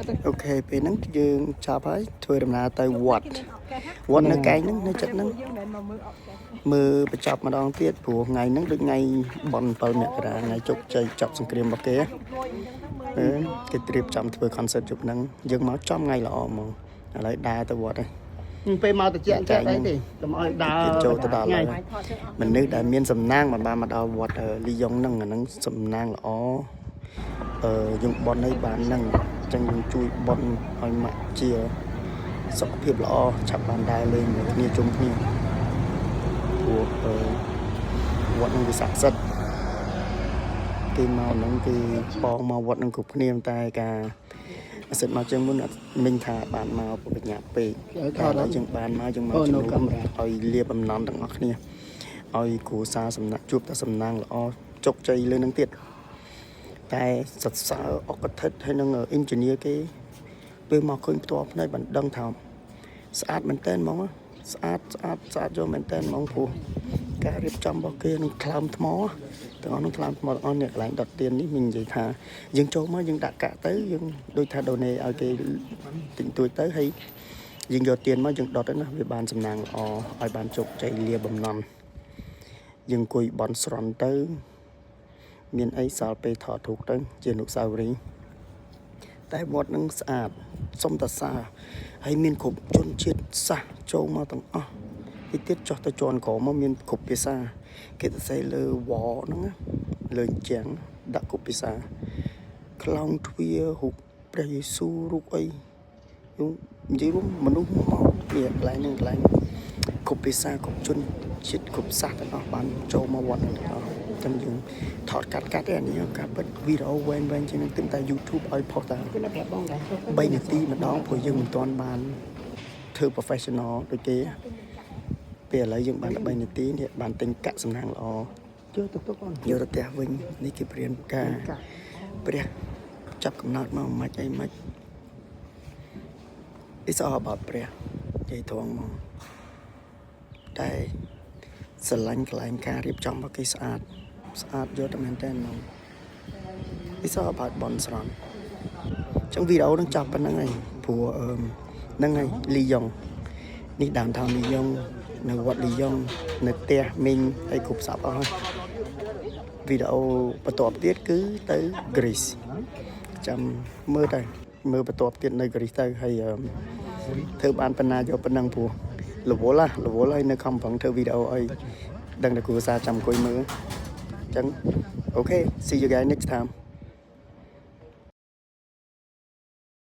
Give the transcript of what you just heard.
ទៅ OK ពេលហ្នឹងយើងចាប់ហើយធ្វើដំណើរទៅវត្តវត្តនៅកែងហ្នឹងនៅចិត្តហ្នឹង យើងមិនមកមើលអត់ចេះ មើលបញ្ចប់ម្ដងទៀតព្រោះថ្ងៃហ្នឹងដូចថ្ងៃបុណ្យ7មករាថ្ងៃជោគជ័យចប់សង្គ្រាមរបស់គេអឺគេត្រៀមចំធ្វើ concert ជប់ហ្នឹងយើងមកចំថ្ងៃល្អហ្មងឥឡូវដើរទៅវត្តហើយ ពេលមកតិចចេះអីទេកុំឲ្យដើរ គេចូលទៅដល់ ថ្ងៃ ហើយមនុស្សដែលមានសំណាងមិនបានមកដល់វត្តលីយ៉ុងហ្នឹងអាហ្នឹងសំណាងល្អអឺយើងបន់ឲ្យបានហ្នឹងអញ្ចឹងយើងជួយបន់ឲ្យម៉ាក់ជាសុខភាពល្អឆាប់បានដើរលេងមួយគ្នាជុំគ្នាព្រោះអឺវត្តហ្នឹងវាស័ក្តិសិទ្ធិគេមកហ្នឹងគេបងមកវត្តហ្នឹងគ្រប់គ្នាតែការអសិទ្ធមកជាងមុនអត់មិញថាបានមកពុបញ្ញាពេក តែ ឲ្យថត ដល់យើងបានមកយើងមក អូ ជំនួ នៅកាមេរ៉ា ឲ្យលៀបអំណំទាំងអស់គ្នាឲ្យគ្រូសាសំណាក់ជួបតែសំណាងល្អជោគជ័យលើនឹងទៀតតែសរសើរអកថិតហើយនឹង engineer គេពេលមកឃើញផ្ទាល់ភ្នែកបានដឹងថាស្អាតមែនតើហ្មងស្អាតស្អាតស្អាតយកមែនតើហ្មងព្រោះការរៀបចំរបស់គេនឹងថ្លើមថ្មទាំងអស់នឹងថ្លើមថ្មទាំងអស់នេះកន្លែងដុតទៀននេះមាននិយាយថាយើងចូលមកយើងដាក់កាក់ទៅយើងដូចថា donate ឲ្យគេតិចតួចទៅហើយ យើងយកទៀនមកយើងដុតទៅណាវាបានសំណាងល្អឲ្យបានជោគជ័យលាបំណន់យើងអង្គុយបន់ស្រន់ទៅ មានអីសល់ពេលថតរូបទៅជាអនុស្សាវរីយ៍តែវត្តនឹងស្អាតសុំតសាហើយមានគ្រប់ជនជាតិសាសន៍ចូលមកទាំងអស់ទីទៀតចុះទៅជាន់ក្រោមមកមានគ្រប់ភាសាគេសរសេរលើវហ្នឹងណាលើជាងដាក់គ្រប់ភាសាខ្លោងទ្វាររូបព្រះយេស៊ូវរូបអី យើងនិយាយរួមមនុស្សមកនេះកន្លែងហ្នឹងកន្លែងគ្រប់ភាសាគ្រប់ជនជាតិគ្រប់សាសន៍ទាំងអស់បានចូលមកវត្តហ្នឹងទាំងអស់ចាំយើងថតកាត់កាត់ទេអានេះការពិតវីដេអូវែងវែងជាងហ្នឹងទិញតែ YouTube ឲ្យផុសតែ គឺនៅប្រាប់បងដែរ 3នាទីម្ដងព្រោះយើងមិនទាន់បានធ្វើ professional ដូចគេពេលឥឡូវយើងបាន13នាទីនេះបានទិញកាក់សំណាងល្អ យកទៅទុកអូន យកទៅផ្ទះវិញនេះគេព្រៀនការព្រះចាប់កំណត់មកមិនអីមិន It's all about ព្រះនិយាយត្រង់ហ្មងតែស្រឡាញ់កន្លែងការរៀបចំរបស់គេស្អាតស្អាតយកតែមែនតើហ្មង It's all about បនស្រន់អញ្ចឹងវីដេអូនឹងចប់ប៉ុណ្្នឹងហើយព្រោះអឺហ្នឹងហើយលីយ៉ុងនេះ downtown លីយ៉ុងនៅវត្តលីយ៉ុងនៅផ្ទះមីងហើយគ្រប់សពអស់ហើយវីដេអូបន្ទាប់ទៀតគឺទៅ Greece ចាំមើលទៅមើលបន្ទាប់ទៀតនៅ Greece ទៅហើយអឺធ្វើបានប៉ុណ្ណាយកប៉ុណ្ណឹងព្រោះរវល់ហ៎រវល់ហើយនៅខំប្រឹងធ្វើវីដេអូអីដឹងតែគ្រួសារចាំអង្គុយមើលអញ្ចឹង OK, see you guys next time.